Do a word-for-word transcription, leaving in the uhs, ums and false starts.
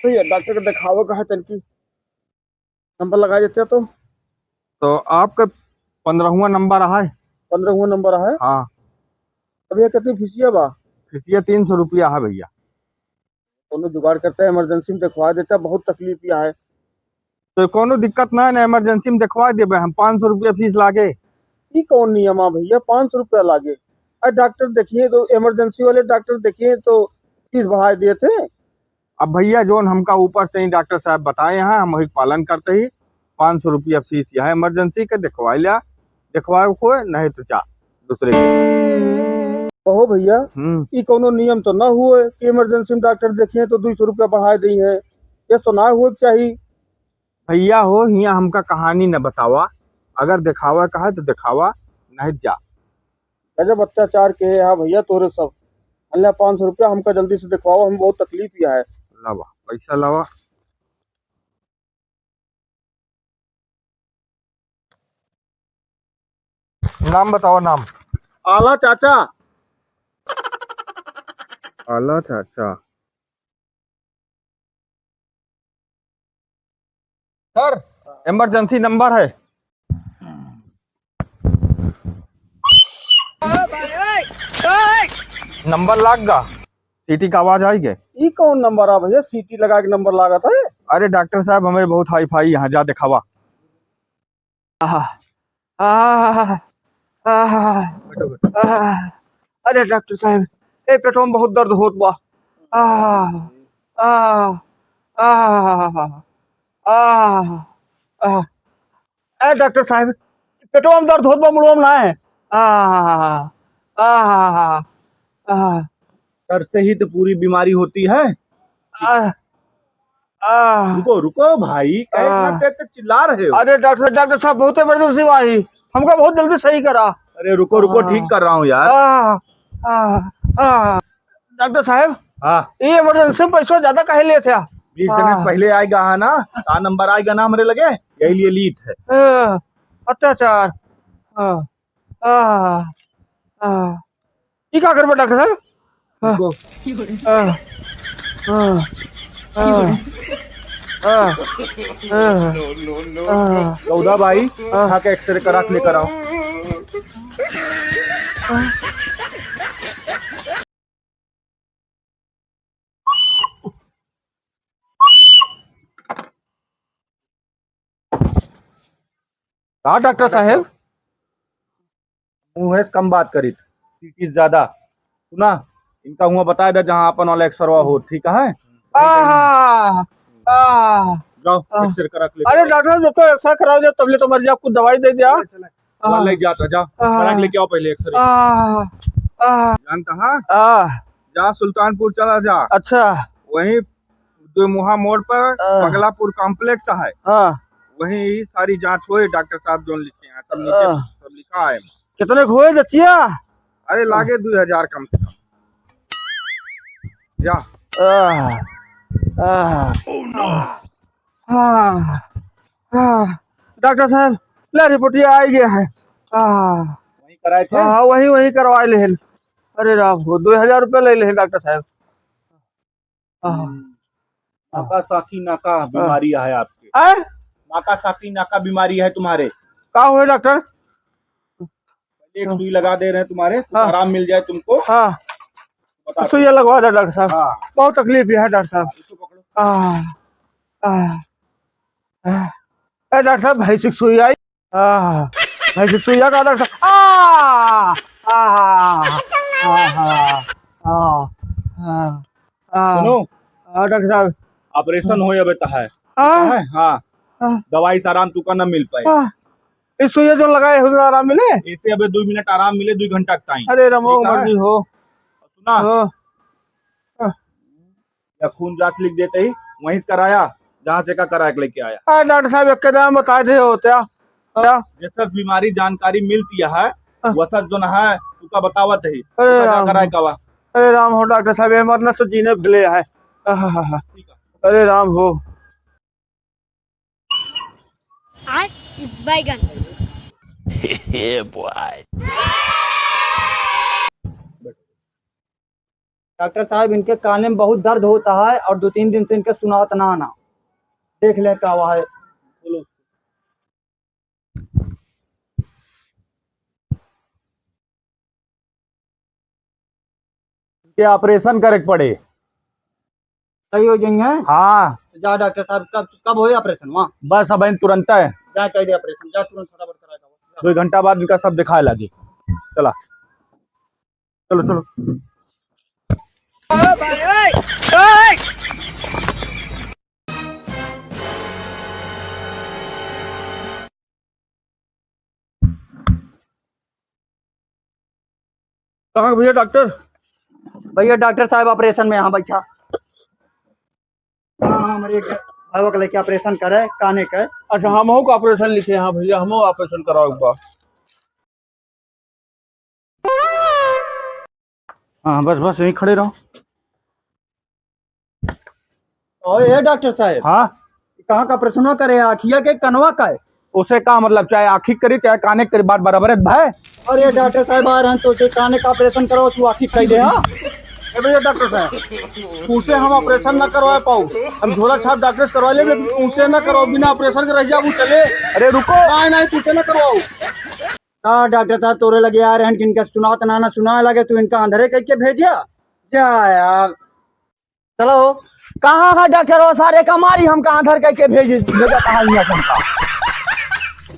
भैया, डॉक्टर के देखावे का है तनकी, नंबर लगा देते तो। तो आपका पन्द्रहवाँ नंबर है। पन्द्रहवाँ नंबर है? हाँ। अब ये कितनी फीसिया बा? फीसिया तीन सौ रुपया है भैया। कौनो जुगाड़ करते हैं, emergency में देखवा देते हैं, बहुत तकलीफ या है। तो कौनो दिक्कत ना है ना, emergency में देखवा देबे हम, पाँच सौ रुपया फीस लागे। ई कौन नियम आ भैया, पाँच सौ रुपया लागे? अरे डॉक्टर देखिए तो, emergency वाले डॉक्टर देखिए तो फीस बढ़ा दिए थे। अब भैया, जौन हमका ऊपर से ही डॉक्टर साहब बताए हैं, हम वही पालन करते ही। पाँच सौ रुपया फीस यह emergency के, देखवाई ल्या, देखवाए को, नहीं तो जा दूसरे के। कहो भैया, हम्म। ई कौनो नियम तो ना हुए कि emergency में डॉक्टर देखिए तो दो सौ रुपया बढ़ाए दी है, ये तो ना हुए के चाहिए। भैया हो, हियाँ हमका कहानी न बतावा, अगर देखावा कहा तो देखावा, नहीं जा। गजब अत्याचार के है यहाँ भैया तोरे सब। अल्लाह, पाँच सौ रुपया हमका जल्दी से देखवाओ, हम बहुत तकलीफ या है। लावा, पैसा लावा। नाम बताओ, नाम। आला चाचा। आला चाचा। सर, emergency नंबर है। नंबर लाग गा, सीटी का आवाज आई गे। ई कौन नंबर आ भैया, सीटी लगा के नंबर लागत है? अरे डॉक्टर साहब, हमरे बहुत हाई फाई यहाँ, जा देखावा। आहा, आहा, आहा, आहा। अरे डॉक्टर साहब, ए पेटवा में बहुत दर्द होत बा। आहा, आहा, आहा, आहा, आहा। ए डॉक्टर साहब, पेटवा में दर्द होत बा, मुड़वा में ना है। आहा, आहा, आहा। सर से ही तो पूरी बीमारी होती है। आह, आह। रुको, रुको भाई, क्या इतना आह। तेज तेज चिल्ला रहे हो? अरे डॉक्टर, डॉक्टर साहब, बहुत emergency में आई, हमका बहुत जल्दी सही करा। अरे रुको, रुको, आह। ठीक कर रहा हूँ यार। आह, आह, आह। डॉक्टर साहब, हाँ। ये emergency में पैसा ज्यादा काहे लेत है? बीस जने से आह। पहले आएगा है ना, का नंबर आएगा ना हमरे लगे, यही लिए लीत है। आह, अत्याचार। आह, आह, आह। ई का करबा डॉक्टर साहब? हाँ। रुको। हाँ। हाँ। हाँ। हाँ। हाँ। गौदा भाई, हाँ। उठा के एक्सरे करा के लेकर आओ। का डॉक्टर साहेब? मुँह से कम बात करित, सीटी ज्यादा। सुना, इनका हुआ बताए दे जहाँ अपन वाला एक्सरवा हो, ठीक है? आह, आह, जाओ, आह। एक्सरे करा के लेके अरे आओ। डॉक्टर साहब, जब तो एक्सरे कराओ, जब तबले तो मर जाओ, कुछ दवाई दे दिया। चले, चले। आह। ले जाता, जाओ, आह। करा के लेके आओ पहले एक्सरे। आह, आह। जानता है? आह। जा सुल्तानपुर चला जा। अच्छा। वहीं दो मुहा मोड़ पर हाँ। पगलापुर कॉम्प्लेक्स है। हाँ। वहीं सारी जांच होए, डॉक्टर साहब जोन लिखे हैं, सब नीचे हाँ। सब लिखा है। कितने के होए जचिया? अरे लागे दो हजार कम से कम। जा। हाँ। हाँ। हाँ। हाँ। डॉक्टर साहब, ले रिपोर्टिया आ गया है। हाँ। वहीं कराए थे? हाँ, वहीं, वहीं करवा ले हैं। अरे राम हो, दो हजार रुपया ले ले हैं डॉक्टर साहब। हाँ। हम्म। हाँ। नाकासाकी नाका हाँ। बीमारी है आपके। हैं? नाकासाकी नाका बीमारी है तुम्हारे। का हुए डॉक्टर? पहले एक हाँ। सुई लगा दे रहे हैं तुम्हारे, कुछ हाँ। आराम मिल जाए तुमको। हाँ। बता दो। सुइया लगवा दे डॉक्टर साहब। हाँ। बहुत तकलीफ है डॉक्टर साहब। इसको पकड़ो। हाँ। हाँ। हाँ। ए डॉक्टर साहब, भैंसी की सुई आई। आह, भैंसी सुइया का डॉक्टर साहब। आह, आह, आह, आह, आह, आह। सुनो। हाँ, डॉक्टर साहब। ऑपरेशन होए अबे तहार। हाँ। है? हाँ। हाँ। दवाई से आराम तुका न मिल पाए। हाँ। इस सुइया जो लगाए हो, आराम मिले? इसे अबे दो मिनट आराम मिले, दो घंटा का टाइम। अरे रमो, ठीक है? मर्जी हो। सुना? हाँ। हाँ। या खून जांच लिख देते ही वहीं से कराया, जहाँ से का करा के लेके आया। अरे डॉक्टर साहब, एक दाम बता दे होते हैं। क्या? जैसा बीमारी जानकारी मिलती है, हाँ। वैसा जो ना है, तुका बतावत ही। अरे तुका राम। कराए का बा? अरे राम हो डॉक्टर साहब, ये मरना तो जीने भले है। आहा, हा, हा। ठीक है। अरे राम हो। आय, बैगन। Yeah, boy. डॉक्टर साहब, इनके काने में बहुत दर्द होता है और दो तीन दिन से इनके सुनात ना ना। देख ले का हुआ है। के ऑपरेशन करे के पड़े। सही हो जाएंगे? हाँ। तो जा डॉक्टर साहब, कब, कब होई ऑपरेशन वहाँ? बस अब तुरंत है। जा कह दे ऑपरेशन, जा तुरंत फटाफट करा के आओ। दो घंटा बाद इनका सब दिखाए लागी। चला, चलो, चलो। कहाँ भैया डॉक्टर? भैया डॉक्टर साहब ऑपरेशन में, यहाँ बैठा। हाँ, हमरे एक भाई के लेके ऑपरेशन करे काने के। अच्छा, हमहू का ऑपरेशन लिखे हैं भैया, हमहू ऑपरेशन कराओ एक बार। हाँ, बस, बस, यहीं खड़े रहो। ओए, ए डॉक्टर साहब। हाँ? कहाँ का ऑपरेशन करे? आँखिया के, कनवा का है? उसे का मतलब, चाहे आँखी करी, चाहे काने करी, बात बराबर है भाई। अरे डॉक्टर साहब, आ रहे हैं तो उसे काने का ऑपरेशन करो, तू आँखी कह दे, हाँ? ए भैया डॉक्टर साहब, उसे हम ऑपरेशन ना करवा पाऊ, हम झोला छाप डॉक्टर से करवा ले, लेकिन उसे ना करवाओ, बिना ऑपरेशन के रह जा, वो चले। अरे रुको। नहीं, नहीं, तुझे ना करवाओ। का डॉक्टर साहब तोरे लगे आ रहे हैं कि इनका सुनात ना, ना सुना लगे, तू इनका अंधरे कह के भेजिया? जा यार। चलो, कहाँ है डॉक्टर? वो सारे का मारी हम कहाँ अंधर कह के भेज, भेजा कहाँ लिया तुमका?